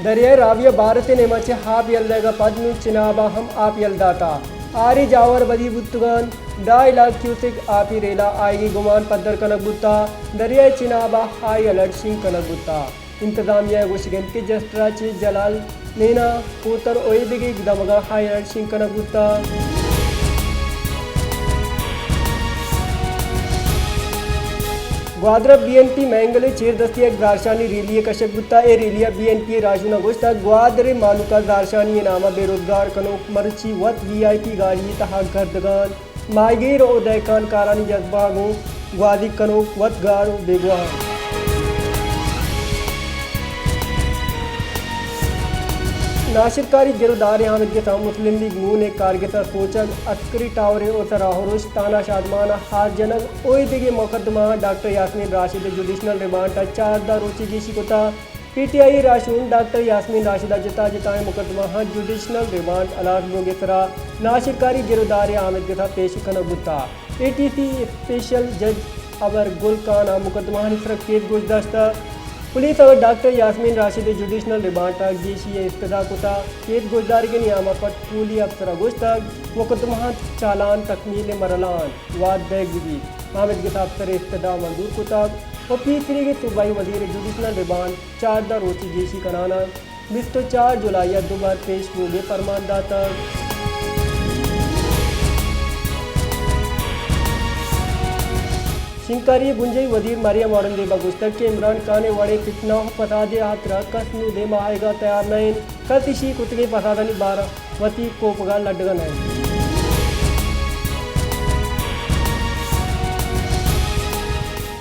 دریائے راوی ءَ بھارت ءِ نیمگ ءَ چہ آپ یل دئیگ ءَ پد نوں چناب ءَ ہم آپ یل داتگ۔ آرے جاور ودی بوتگ اَنت۔ ڈھائی لاکھ کیوسک آپی ریل ءِ آیگ ءِ گمان پدر کنگ بوتگ۔ دریائے چناب ءَ ہائی الرٹ شنگ کنگ بوتگ۔ انتظامیہ ءِ گوشگ اِنت کہ جسٹر ءَ چہ جلال نینا، کوتر ءُ ایدگہ دمگاں ہائی الرٹ شنگ کنگ بوتگ۔ گوادر ءَ بی این پی مینگل ءِ چیر دستی ءَ یک زہرشانی ریلی یے کشگ بوتگ۔ اے ریلی ءَ بی این پی ءِ راہشوناں گوشتگ، گوادر ءِ مہلوک ءَ زہرشانی ءِ نام ءَ بے روزگار کنوک مرچی وت وی آئی پی گاڑی ءِ تہا گردگ اَنت۔ ماہیگیر ءُ دہکان کارانی جذبہ ءَ گوں گوازی کنوک وت گار ءُ بیگواہ اَنت۔ ناشرکاری گر ءُ دار ءِ آمدگس ءَ مسلم لیگ نون ءِ کارگس ءِ سوچگ، عسکری ٹاور ءِ سرا ہرش، تانا شادمان ءَ ہار جنگ ءُ ایدگہ مقدمہ آں ڈاکٹر یاسمین راشد ءِ جوڈیشنل ریمانڈ ءَ چاردہ روچی گیشی کتگ۔ پی ٹی آئی ءِ راہشون ڈاکٹر یاسمین راشد ءَ جتا جتائیں مقدمہ آں جوڈیشنل ریمانڈ ہلاس بوگ ءِ سرا ناشرکاری گر ءُ دار ءِ آمدگس ءَ پیش کنگ بوتگ۔ اے ٹی سی اسپیشل جج ابر گل خان ءَ مقدمہانی سرا کیس گوش داشتگ۔ پولیس ءَ ڈاکٹر یاسمین راشد ءِ جوڈیشنل ریمانڈ ءَ گیشی ءِ استدعا کتگ۔ کیس گوشدارگ ءِ نیام ءَ پٹ پولی افسر ءَ گوشتگ، مقدمہ آں چالان تکمیل ءِ مرحلہ ءَ اَنت، وھد دئیگ بہ بیت۔ آمدگس ءَ افسر ءِ استدعا منظور کتگ ءُ پیسریگیں صوبائی وزیر ءِ جوڈیشنل ریمانڈ چاردہ روچی گیشی کنان ءَ بیست ءُ چار جولائی ءَ دوبر پیش بوگ ءِ پرمان داتگ۔ شنگکاری ءِ بنجاہی وزیر مریم اورنگزیب ءَ گوشتگ کہ عمران خان ءِ وڑیں فتنہ ءُ فساد ءِ ہاترا کس نوں دیم ءَ آیگ ءَ تیار نہ اِنت، کس ایشی ءِ کتگیں فسادانی بار ءَ وتی کوپگ ءَ لڈگ ءَ نہ اِنت۔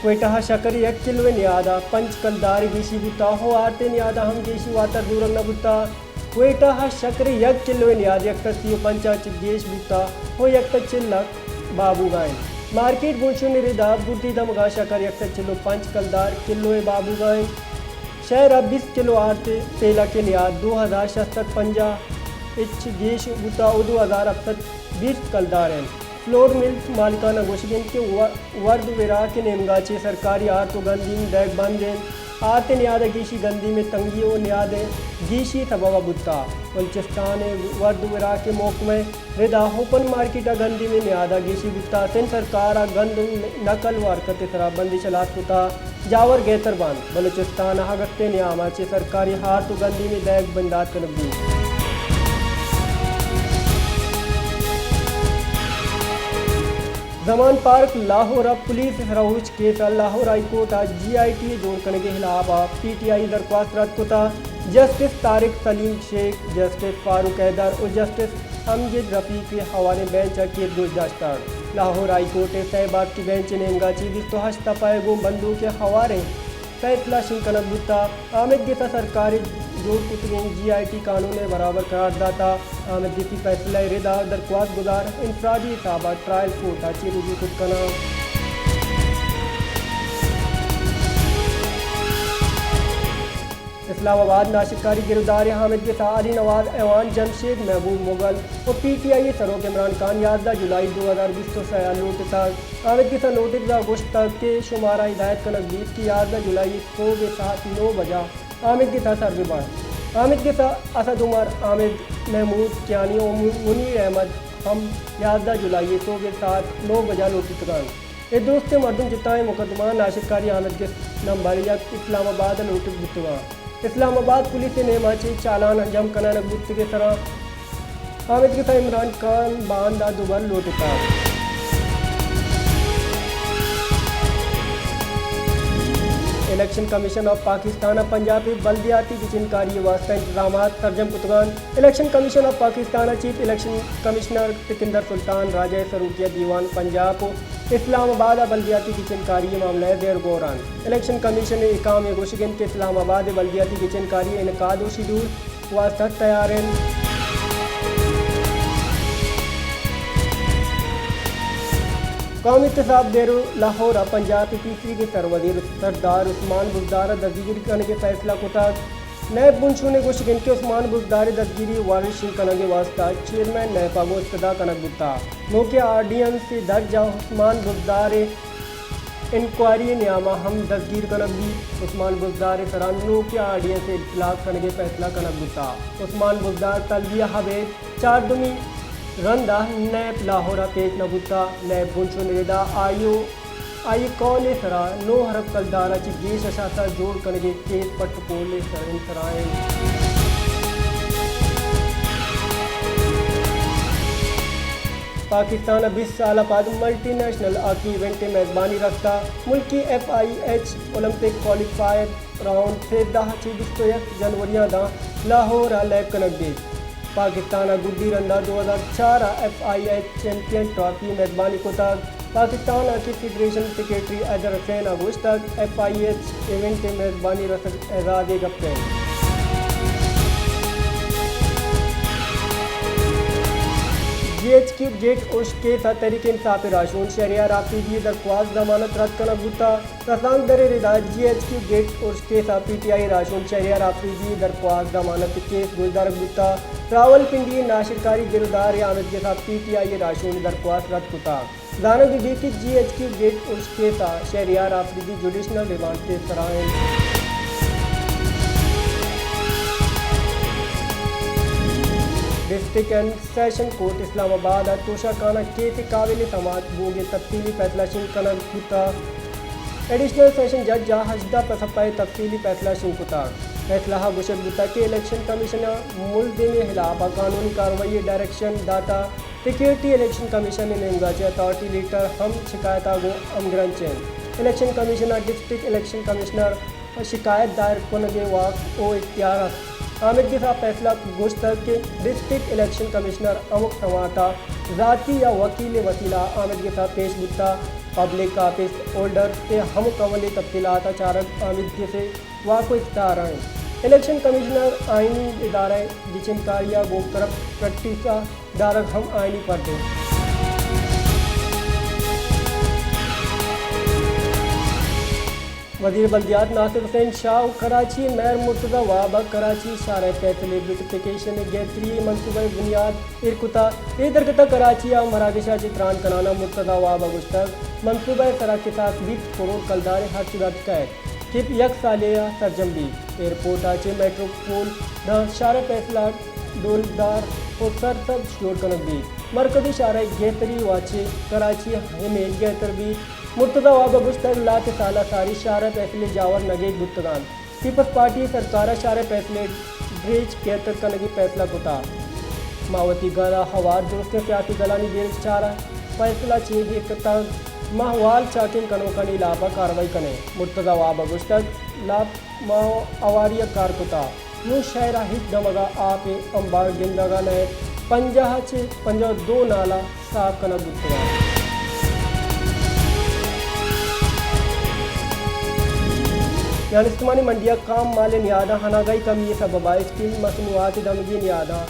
کوئٹہ ءَ شکر ءِ یک کلو ءِ نیاد ءَ پنچ کلدار گیشی بوتگ ءُ آرت ءِ نیاد ءَ ہم گیشی واتر زورگ نہ بوتگ۔ کوئٹہ ءَ شکر ءِ یک کلو ءِ نیاد یک سد سی ءُ پنچ ءَ چہ گیش بوتگ ءُ یک سد چل ءَ بہا بوگ ءَ اِنت۔ مارکیٹ بنشون ءِ رد ءَ بردی دمگ ءَ شکر یک سد چل ءُ پنچ کلدار کلو ءَ بہا بوگ ءَ اِنت۔ شہر ءَ بیست کلو آرت ءِ پیلک ءِ نیاد دو ہزار شش سد پنجاہ اچ گیش بوتگ ءُ دو ہزار ہپت سد بیست کلدار اِنت۔ فلور ملز مالکان ءِ گوشگ اِنت کہ و-، ورد ءُ وراک ءِ نیمگ ءَ چہ سرکاری آرت ءُ گندیم دئیگ بند اِنت۔ آرت ءِ نیاد ءَ گیشی گندیم ءِ تنگی ءُ نیاد ءِ گیشی ءِ سبب ءَ بوتگ۔ بلوچستان ءِ ورد ءُ وراک ءِ محکمہ ءِ رد ءَ اوپن مارکیٹ ءَ گندیم ءِ نیاد ءَ گیشی بوتگ۔ سندھ سرکار ءَ گندم نقل ءُ حرکت ءِ سرا بندش ہلاس کتگ۔ جاور گہتر بنت۔ بلوچستان ءَ اگست ءِ نیام ءَ چہ سرکاری آرت ءُ گندیم ءِ دئیگ بندات کنگ بیت۔ زمان پارک لاہور ءَ پولیس ءِ سرا ہوچ کیس ءَ لاہور ہائی کورٹ ءَ جی آئی ٹی ءِ جوڑ کنگ ءِ ہلاپ ءَ پی ٹی آئی ءَ درخواست رد کتگ۔ جسٹس طارق سلیم شیخ، جسٹس فاروق حیدر ءُ جسٹس امجد رفیق ءِ ہواریں بینچ ءَ کیس گوش داشتگ۔ لاہور ہائی کورٹ ءِ سئے باسکی بینچ ءِ نیمگ ءَ چہ بیست ءُ ہشت صفحہ ءَ گوں بندوک ءِ ہواریں فیصلہ شنگ کنگ بوتگ۔ آمدگس ءَ سرکار ءِ جوڑ کتگیں جی آئی ٹی قانون ءِ برابر قرار داتگ۔ آمدگسی فیصلہ ءِ رد ءَ درخواست گزار انفرادی حساب ءَ ٹرائل کورٹ ءَ چہ رجوع کت کناں۔ اسلام آباد، ناشرکاری گرودار ءِ آمدگس ءَ علی نواز اعوان، جمشید محبوب مغل ءُ پی ٹی آئی ءِ سروک عمران خان یازدہ جولائی دو ہزار بیست ءُ سئے ءَ لوٹتگ۔ آمدگس ءَ نوٹس ءَ گوشتگ کہ شمارا ہدایت کنگ بیت کہ یازدہ جولائی ءِ سہب ءِ ساعت نو بجا آمدگس ءَ سر بہ بنت۔ آمدگس ءَ اسد عمر، حامد محمود کیانی ءُ منیر احمد ہم یازدہ جولائی ءِ سہب ءِ ساعت نو بجا لوٹتگ اَنت۔ اے درستیں مردم جتائیں مقدمہ ناشرکاری آمدگس نمبر یک اسلام آباد ءَ لوٹگ بوتگ اَنت۔ اسلام آباد پولیس ءِ نیمگ ءَ چہ چالان جم کنگ بوتگ ءِ سرا آمدگس ءَ عمران خان باند ءَ دوبر لوٹتگ۔ الیکشن کمیشن آف پاکستان ءَ پنجاب ءِ بلدیاتی گچین کاری ءِ واستہ انتظامات سرجم کتگ اَنت۔ الیکشن کمیشن آف پاکستان ءِ چیف الیکشن کمشنر سکندر سلطان راجہ ءِ سروکی ءَ دیوان پنجاب ءُ اسلام آباد ءَ بلدیاتی گچین کاری ءِ معاملہ ءِ زیر غور اَنت۔ الیکشن کمیشن ءِ حکام ءِ گوشگ اِنت کہ اسلام آباد ءِ بلدیاتی گچین کاری ءِ انعقاد ءُ شیڈول واستہ تیار اِنت۔ قومی احتساب بیورو لاہور ءَ پنجاب ءِ پیسریگیں سروزیر سردار عثمان بزدار ءِ دزگیر کنگ ءِ فیصلہ کتگ۔ نیب بنشون ءِ گوشگ اِنت کہ عثمان بزدار ءِ دزگیری وارنٹ شنگ کنگ ءِ واستہ چیئرمین نیب ءَ گوں استدعا کنگ بوتگ۔ نوکیں آرڈیننس ءِ درج ءَ عثمان بزدار ءِ انکوائری ءِ نیام ءَ ہم دزگیر کنگ بیت۔ عثمان بزدار ءِ سرا نوکیں آرڈیننس ءِ اطلاق کنگ ءِ پیسلہ کنگ بوتگ۔ عثمان بزدار طلبی ءَ ابید چاردمی رند ءَ نیب لاہور ءَ پیش نہ بوتگ۔ نیب گوں چو نگدہ آئی ءُ آئی ءِ قول ءِ سرا نو ارب کلدار ءَ چہ گیش اثاثہ جوڑ کنگ ءِ کیس پٹ ءُ پول ءِ سر ءِ سرا اِنت۔ پاکستان ءَ بیست سال ءَ پد ملٹی نیشنل ہاکی ایونٹ ءِ میزبانی رستگ۔ ملکی F I H Olympic qualifier round سیزدہ ءَ چہ بیست ءُ یک جنوری ءَ داں لاہور ءَ لیب کنگ بیت۔ پاکستان ءَ گڈی رند ءَ دو ہزار چار ءَ F I H champion trophy ءِ میزبانی کتگ۔ پاکستان ہاکی فیڈریشن ءِ سیکرٹری حیدر حسین ءَ گوشتگ، ایف آئی ایچ ایونٹ ءِ میزبانی رسگ اعزازے گپے اِنت۔ جی ایچ کیو گیٹ ارش کیس ءَ تحریک انصاف ءِ راہشون شہریار آفریدی ءِ درخواست ضمانت رد کنگ بوتگ۔ رسانکدر ءِ ردا جی ایچ کیو گیٹ ارش کیس ءَ پی ٹی آئی ءِ راہشون شہریار آفریدی ءِ درخواست ضمانت ءِ کیس گوشدارگ بوتگ۔ راولپنڈی ءِ ناشرکاری گرودار ءِ آمدگس ءَ پی ٹی آئی ءِ راہشون ءِ درخواست رد کتگ۔ زانگ بہ بیت کہ جی ایچ کیو گیٹ ارش کیس ءَ شہریار آفریدی جوڈیشنل ریمانڈ ءِ سرا اِنت۔ ڈسٹرکٹ اینڈ سیشن کورٹ اسلام آباد ءَ توشہ خانہ کیس ءِ قابل سماعت بوگ ءِ تفصیلی فیصلہ شنگ کنگ بوتگ۔ ایڈیشنل سیشن جج ءَ ہژدہ صفحہ ءِ تفصیلی فیصلہ شنگ کتگ۔ فیصلہ ءَ گوشگ بوتگ کہ الیکشن کمیشن ءَ ملزم ءِ ہلاپ ءَ قانونی کاروائی ءِ ڈائریکشن داتگ۔ سیکورٹی الیکشن کمیشن ءِ نیمگ ءَ چہ اتھارٹی لیٹر ہم شکایت ءَ گوں ہمگرنچ اِنت۔ الیکشن کمیشن ءَ ڈسٹرکٹ الیکشن کمشنر ءَ شکایت دائر کنگ ءِ واک ءُ اختیار است۔ آمدگس ءَ فیصلہ ءَ گوشتگ کہ ڈسٹرکٹ الیکشن کمشنر ہمک سماعت ءَ ذاتی یا وکیل ءِ وسیلہ ءَ آمدگس ءَ پیش بوتگ، پبلک آفس ہولڈرز ءِ ہمک عمل ءِ تفصیلات ءَ چارگ آمدگس ءِ واک ءُ اختیار ءَ اِنت۔ الیکشن کمشنر ءِ آئینی ادارہ ءِ گچین کاری ءَ گوں کرپٹ پریکٹس ءَ دارگ ہم آئینی پرد اِنت۔ وزیر بلدیات ناصر حسین شاہ ءُ کراچی ءِ میئر مرتضی وہاب ءَ کراچی ءِ شارع فیصل ءِ بیوٹیفکیشن ءِ گہتری ءِ منصوبہ ءِ بنیاد ایر کتگ۔ اے درگت ءَ کراچی ءَ مراگش ءَ چہ تران کنان ءَ مرتضی وہاب ءَ گوشتگ، منصوبہ ءِ سرا کساس بیست کروڑ کلدار ءِ ہرچ درج کئیت کہ یک سالے ءَ سرجم بیت۔ ایئرپورٹ ءَ چہ میٹروپول داں شارع فیصل ءَ ڈولدار ءُ سرسبز جوڑ کنگ بیت۔ مرکزی شارع ءِ گہتری ءَ چہ کراچی ءِ امیج گہتر بیت۔ مرتضی وہاب ءَ گوشتگ، لہتے سال ءَ ساری شارع فیصل ءِ جاور نگیگ بوتگ اَنت۔ پیپلز پارٹی ءِ سرکار ءَ شارع فیصل ءِ ڈرینیج گہتر کنگ ءِ فیصلہ کتگ۔ ما وتی گل ءَ ہوار درستیں سیاسی گلانی بیرک ءَ چارگ ءِ فیصلہ چہ ایر کتگ۔ ما احوال چاکیں کنوکانی ہلاپ ءَ کاروائی کنیں۔ مرتضی وہاب ءَ گوشتگ، لاپ ما ہواری ءَ کار کتگ۔ نوں شہر ءِ ہچ دمگ ءَ آپ ءِ امبار گندگ ءَ نہ اِنت۔ پنجاہ ءَ چہ پنجاہ ءُ دو نالہ ساپ کنگ بوتگ اَنت۔ میان استمانی منڈی ءَ کام مال ءِ نیاداں ہناگاہی کمی ءِ سبب ءَ اسٹیل مصنوعات ءِ دمگی نیاداں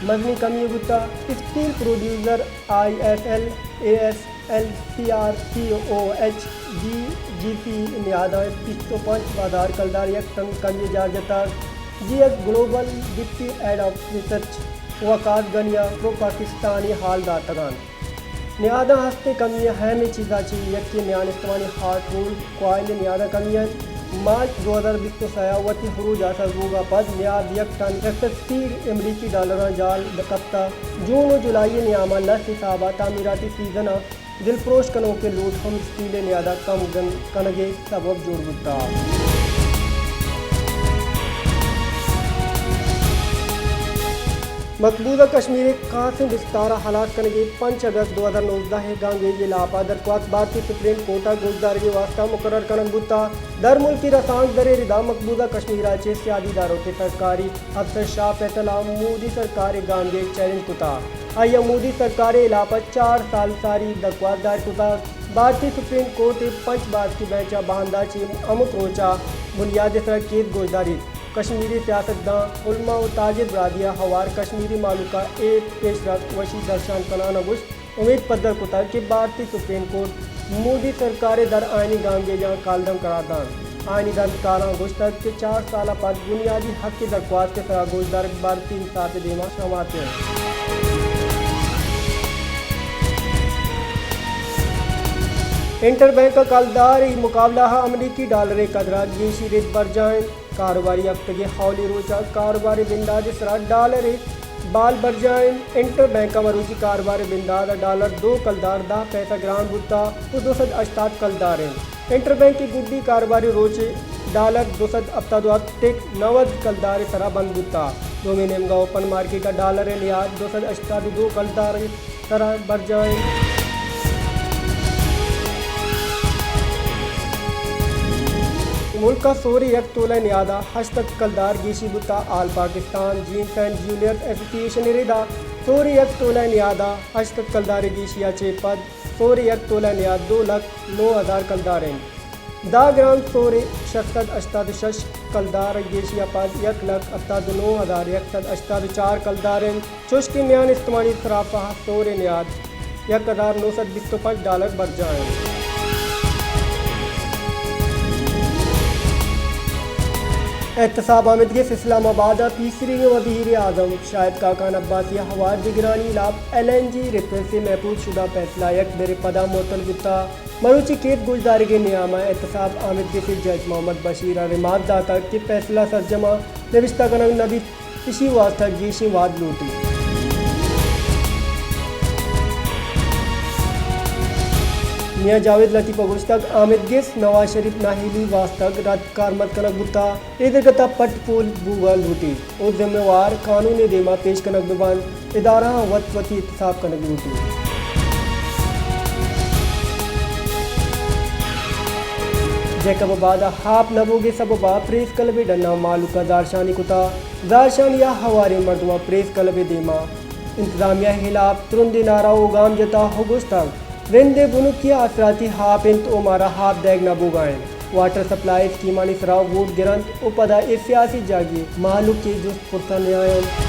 مزنیں کمی بوتگ۔ Steel producer I S L, A S L, C R C O H, D G C نیاداں بیست ءُ پنچ ہزار کلدار یک ٹن کمی جار جتگ۔ J S global deputy head of research Waqas Ghani ءَ پرو پاکستانی ہال داتگ اَنت۔ نیاداں ہستیں کمی ءِ اہمیں چیزاں چہ یکے میان استمانی ہاٹ رولڈ کوائل ءِ نیاداں کمی اِنت۔ مارچ دو ہزار بیست ءُ سئے ءَ وتی عروج ءَ سر بوگ ءَ پد نیاد یک ٹن یک سد سی امریکی ڈالراں جال کپتگ۔ جون ءُ جولائی ءِ نیام ءَ لس حساب ءَ تعمیراتی سیزن ءَ دلپروش کنوکیں لوٹ ہم اسٹیل ءِ نیاد ءِ کم گن-، کنگ ءِ سبب جوڑ بوتگ۔ مقبوضہ کشمیر ءِ کاسیں بستار ءَ ہلاس کنگ ءِ پنچ اگست دو ہزار نوزدہ ءِ گامگیج ءِ ہلاپ ءَ درخواست بھارتی سپریم کورٹ ءَ گوشدارگ ءِ واستہ مقرر کنگ بوتگ۔ درملکی رسانکدر ءِ ردا مقبوضہ کشمیر ءَ چہ سیادی داروکیں سرکاری افسر شاہ فیصل ءَ مودی سرکار ءِ گامگیج چیلنج کتگ۔ آئی ءَ مودی سرکار ءِ ہلاپ ءَ چار سال ساری درخواست دائر کتگ۔ بھارتی سپریم کورٹ ءِ پنچ باسکی بینچ ءَ باندا چہ ہمک روچ ءَ بنیاد ءِ سرا کیس گوشداریت۔ کشمیری سیاستدان، علماء ءُ تاجر برادری ءَ ہوار کشمیری مھلوک ءَ اے پیشرفت وشی درشان کنان ءَ گوشت، امیت پدر کتگ کہ بھارتی سپریم کورٹ مودی سرکار ءِ در آئینی گامگیجاں کالعدم قرار دنت۔ آئینی زانتکاراں گوشتگ کہ چار سال ءَ پد بنیادی حق ءِ درخواست ءِ سرا گوشدارگ بھارتی انصاف ءِ دیما شرماتے اِنت۔ انٹر بینک ء کلدار ء مقابلہ ء امریکی ڈالر ء قدر ء گیشی رد برجاہ انت۔ کاروباری ہفتگ ء اولی روچ ء کاروبار ء بندات ء سرا ڈالر ء بال برجاہ انت۔ انٹر بینک ء مروچی کاروبار ء بندات ء ڈالر دو کلدار دہ پیسہ گران بوتا و دو سد ہشتاد کلدار انت۔ انٹر بینک ء گڈی کاروباری روچ ء ڈالر دو سد ہپتاد و ہپت ٹک نود کلدار ء سرا بند بوتا۔ دومی نیمگا اوپن مارکیٹ ء ڈالر ء نیاد دو سد ہشتاد و دو کلدار ء سرا برجاہ انت۔ ملک ء سور ء یک تولہ ء نیاد ء ہشت سد کلدار گیشی بوتا۔ آل پاکستان جیمز اینڈ جیولرز ایسوسی ایشن ء ردا سور ء یک تولہ ء نیاد ء ہشت سد کلدار ء گیشی ء چہ پد سور ء یک تولہ ء نیاد دو لکھ نو ہزار کلدار انت۔ دہ گرام سور ء شش سد ہشتاد و شش کلدار ء گیشی ء پد یک لکھ ہپتاد و نو ہزار یک سد ہشتاد و چار کلدار انت، چوش کہ میان استمانی صرافہ ء سور ء نیاد یک ہزار نو سد بیست و پنچ ڈالر برجاہ انت۔ احتساب آمدگس اسلام آباد ء پیسریگیں وزیر اعظم شاہد خاقان عباسی ء ہوار دگرانی ہلاپ ایل این جی ریفرنس ء محفوظ شدہ فیصلہ یک برے پدا معطل بوتا۔ مروچی کیس گوشدارگے نیام ء احتساب آمدگس ء جج محمد بشیر ء ریمارک داتگ کہ فیصلہ سرجم ء نبشتہ کنگ نہ بیت، ایشی واستہ گیشیں وھد لوٹیت۔ میاں جاوید لطیف ء گوشتگ آمدگس نواز شریف نااہلی واستہ رد کارمرد کنگ بوتگ، اے درگت ء پٹ پول بوگ ء لوٹیت۔ و ذمہ وار قانون ء دیما پیش کنگ بہ بنت، ادارہاں وت وتی احتساب کنگ لوٹیت۔ جیکب آباد ء آپ نہ بوگ ء سبب ء پریس کلب ء ڈناں مہلوک ء زہرشانی کتگ۔ زہرشانی ء ہواریں مردماں پریس کلب ء دیما انتظامیہ ء ہلاپ ترندیں نعرہ و گام جتگ و گوشتگ، زند ء بنکی آسراتی آپ انت و مارا آپ دئیگ نہ بوگا انت۔ واٹر سپلائی اسکیمانی سرا ووٹ گرنت و پدا اے سیاسی جاگہی مہلوک ء جست پرسا نیاینت۔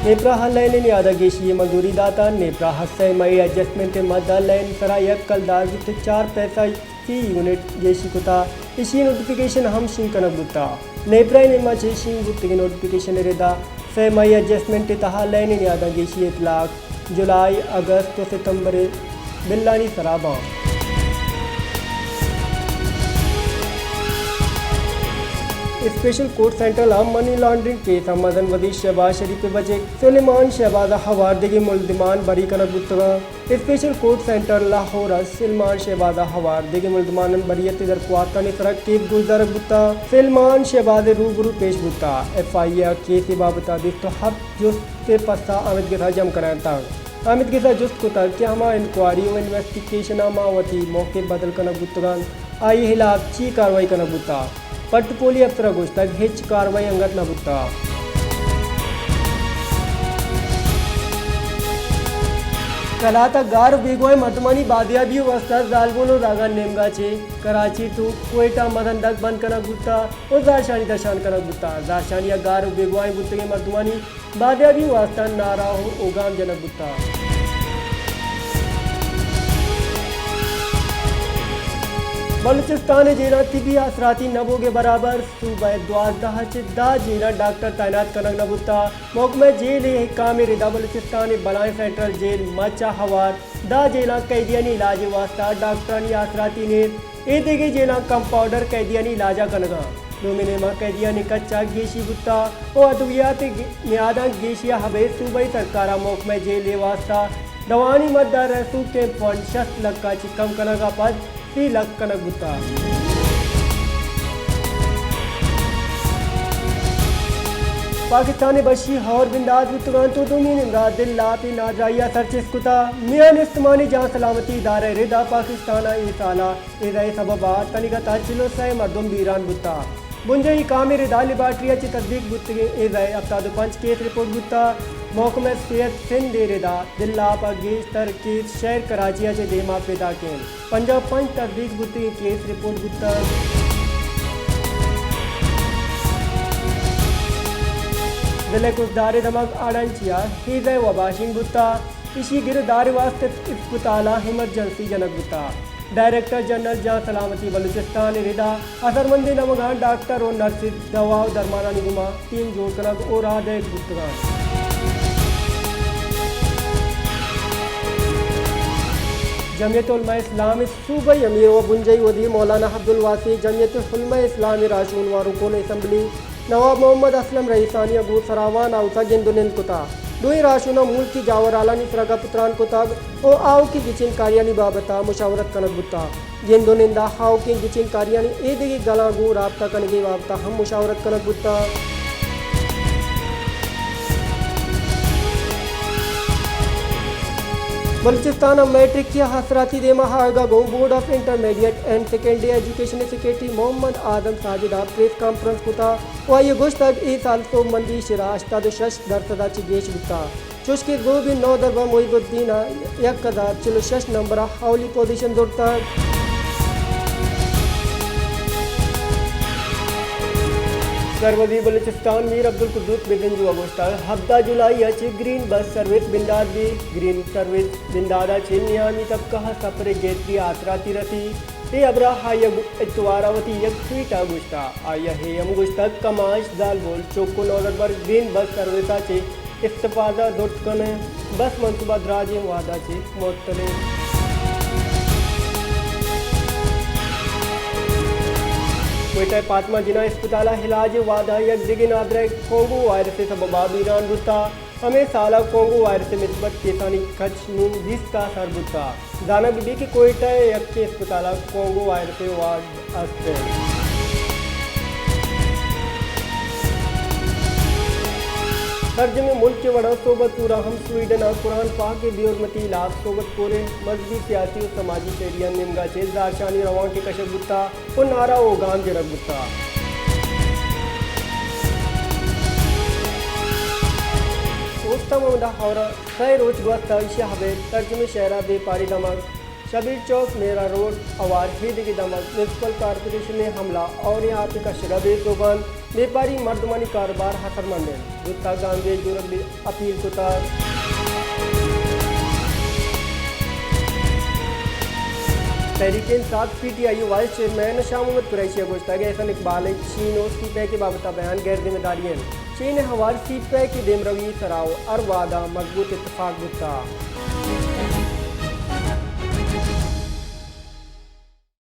نیپرا ء لین ء نیادا گیشی ء منظوری داتگ۔ نیپرا ء سئے ماہی ایڈجسٹمنٹ ء مد ء لین سرا یک کلدار بیست و چار پیسہ فی یونٹ گیشی کتگ۔ ایشی ء نوٹیفکیشن ہم شنگ کنگ بوتگ۔ نیپرا ء نیما چہ شنگ بوتگیں نوٹیفکیشن ء ردا سئے ماہی ایڈجسٹمنٹ ء تہا لین ء نیاداں گیشی ء اطلاق جولائی، اگست و ستمبر ء بلانی سرا باں۔ اسپیشل کورٹ سینٹرل ء منی لانڈرنگ کیس ء مزن وزیر شہباز شریف ء بچک سلیمان شہباز ء ہوار دگہ ملزمان بری کنگ بوتگاں۔ اسپیشل کورٹ سینٹرل لاہور ء سلمان شہباز ء ہوار دگہ ملزمانانی بریت ء درخواستانی سرا کیس گوشدارگ بوتگ۔ سلمان شہباز ء روبرو پیش بوتگ۔ ایف آئی اے ء کیس ء بابت ء بیست و ہپت جست ء پسہ آمدگس ء جم کنائینتگ۔ آمدگس ء جست کتگ کہ ہما انکوائری و انویسٹیگیشن ء ما وتی موقف بدل کنگ بوتگ انت، آئی ء ہلاپ چی کاروائی کنگ بوتگ؟ پٹ پولی افسر ء گوشتگ، ہچ کاروائی انگت نہ بوتگ۔ کلات ء گار و بیگواہیں مردمانی بازیابی ء واستہ زالبول و زاگان نیمگا چہ کراچی ٹو کوئٹہ مزن دگ بند کنگ بوتگ و زہرشانی درشان کنگ بوتگ۔ زہرشانی ء گار و بیگواہیں بوتگیں مردمانی بازیابی واستہ ناراہ و اوگام جنگ بوتگ۔ بلوچستان ء جیلاں طبی آسراتی نہ بوگ ء برابر صوبہ ء دوازدہ ء چہ دہ جیلاں ڈاکٹر تعینات کنگ نہ بوتگ۔ محکمہ جیل ء حکام ء ردا بلوچستان ء بلائیں سینٹرل جیل مچ ء ہوار دہ جیلاں قیدیانی علاج ء واستہ ڈاکٹرانی آسراتی نیست۔ اے دگہ جیلاں کمپاؤڈر قیدیانی علاج ء کنگاں۔ دومی نیمہ قیدیانی کچ ء گیشی بوتگ و ادویات ء گ-، نیاداں گیشی ء ابید صوبائی سرکار ء محکمہ جیل ء واستہ دوانی مد ء رسوکیں فنڈ شست لکھ ء چہ کم کنگ ء پد سی لکھ کنگ بوتگ۔ پاکستان ء بشی ہور بندات بوتگ انت و دومی نیمگا دل لاپ ء نادراہی ء سرچست کتگ۔ میان استمانی جان سلامتی ادارہ ء ردا پاکستان ء اے سال ء ہیضہ ء سبب ء تنیگت ء چل و سئے مردم بیران بوتگ۔ بنجاہی حکام ء ردا لیبارٹری ء چہ تصدیق بوتگیں ہیضہ ء ہپتاد و پنچ کیس رپورٹ بوتگ۔ محکمہ صحت سندھ ء ردا دل لاپ ء گیشتر کیس شہر کراچی ء چہ دیما پیداک انت۔ پنجاہ و پنچ تصدیق بوتگیں کیس رپورٹ بوتگ۔ ضلع کشدار ء دمگ آڑنچی ء ہیضہ ء وبا شنگ بوتگ۔ ایشی گر و دار ء واستہ اسپتالاں ایمرجنسی جنگ بوتگ۔ ڈائریکٹر جنرل جان سلامتی بلوچستان ء ردا اثرمندیں دمگاں ڈاکٹر و نرسز، دوا و درمانانی گوما ٹیم جوڑ کنگ و راہ دئیگ بوتگ انت۔ جمعیت علماء اسلام ءِ صوبائی امیر و بنجاہی وزیر مولانا عبدالواسع، جمعیت علماء اسلام ءِ راہشون و رکن اسمبلی نواب محمد اسلم رئیسانی ءَ گوں سراوان ہاؤس ءَ گند و نند کتگ۔ دوئیں راہشوناں ملکی جاورھالانی سرا گپ و تران کتگ و آؤکیں گچین کاریانی بابت ءَ مشاورت کنگ بوتگ۔ گند و نند ءَ آؤکیں گچین کاریانی ایدگہ گلاں گوں رابطہ کنگ ءِ بابت ءَ ہم مشاورت کنگ بوتگ۔ بلوچستان ءَ میٹرک ءِ آسراتی دیما آیگ ءَ گوں board of intermediate and secondary education ءِ سیکرٹری محمد آدم ساجد ءَ پریس کانفرنس کتگ و آئی ءَ گوشتگ اے سال سوبمندی شرح ہشتاد و شش درسد ءَ چہ گیش بوتگ، چوشکہ زوبین نودربر محب الدین ءَ یک ہزار چل و شش نمبر ءَ اولی پوزیشن زرتگ۔ سروزیر بلوچستان میر عبدالقدوس بزنجو ءَ گوشتگ ہبدہ جولائی ءَ چہ گرین بس سروس بندات بیت۔ گرین سروس بندات ءَ چہ نیامی طبقہ ءَ سفر ءِ گہتری ءَ آسراتی رسیت۔ اے ہبر ءَ آئی ءَ اتوار ءَ وتی یک ٹویٹ ءَ گوشتگ۔ آئی ءَ اے ہم گوشتگ کماش، زالبول، چک و نودربر گرین بس سروس ءَ چہ استفادہ زرت کن انت، بس منصوبہ دراجیں وہد ءَ چہ معطل انت۔ کوئٹہ ءِ فاطمہ جناح اسپتال ءَ علاج ءِ وہد ءَ یک دگہ نادراہ کونگو وائرس ءِ سبب ءَ بیران بوتگ۔ ہمے سال ءَ کونگو وائرس ءِ مثبت کیسانی کچ نوں بیست ءَ سر بوتگ۔ زانگ بہ بیت کہ کوئٹہ ءِ یکیں اسپتال ءَ کونگو وائرس ءِ وارڈ است انت۔ سرجمیں ملک ءِ وڑا صحبت پور ءَ ہم سویڈن ءَ قرآن پاک ءِ بے حرمتی ءِ ہلاپ صحبت پور ءِ مذہبی، سیاسی و سماجی شہریانی نیمگ ءَ چہ زہرشانی روانکے کشگ بوتگ و نعرہ و گام جنگ بوتگ۔ اوستہ محمد ءَ ہور ءَ سئے روچ گوستگ، ایشی ءَ ابید سرجمیں شہر ءَ بیپاری دمگ، شبیر چوک، میرا روڈ، ہوار ایدگہ دمگ، میونسپل کارپوریشن ءِ عملہ ہوریں آپے کشگ ءَ بے سوب انت، بیپاری مردمانی کاروبار ہترمند انت، زوتاں گامگیج زورگ ءِ اپیل کتگ۔ تحریک انصاف پی ٹی آئی ءِ وائس چیئرمین شاہ محمد قریشی ءَ گوشتگ احسن اقبال ءِ چین و سی پیک ءِ بابت ءَ بیان غیر ذمہ داری انت۔ چین ءِ ہوار سی پیک ءِ دیمروی ءِ سرا و ہر وہد ءَ مضبوط اتفاق بوتگ۔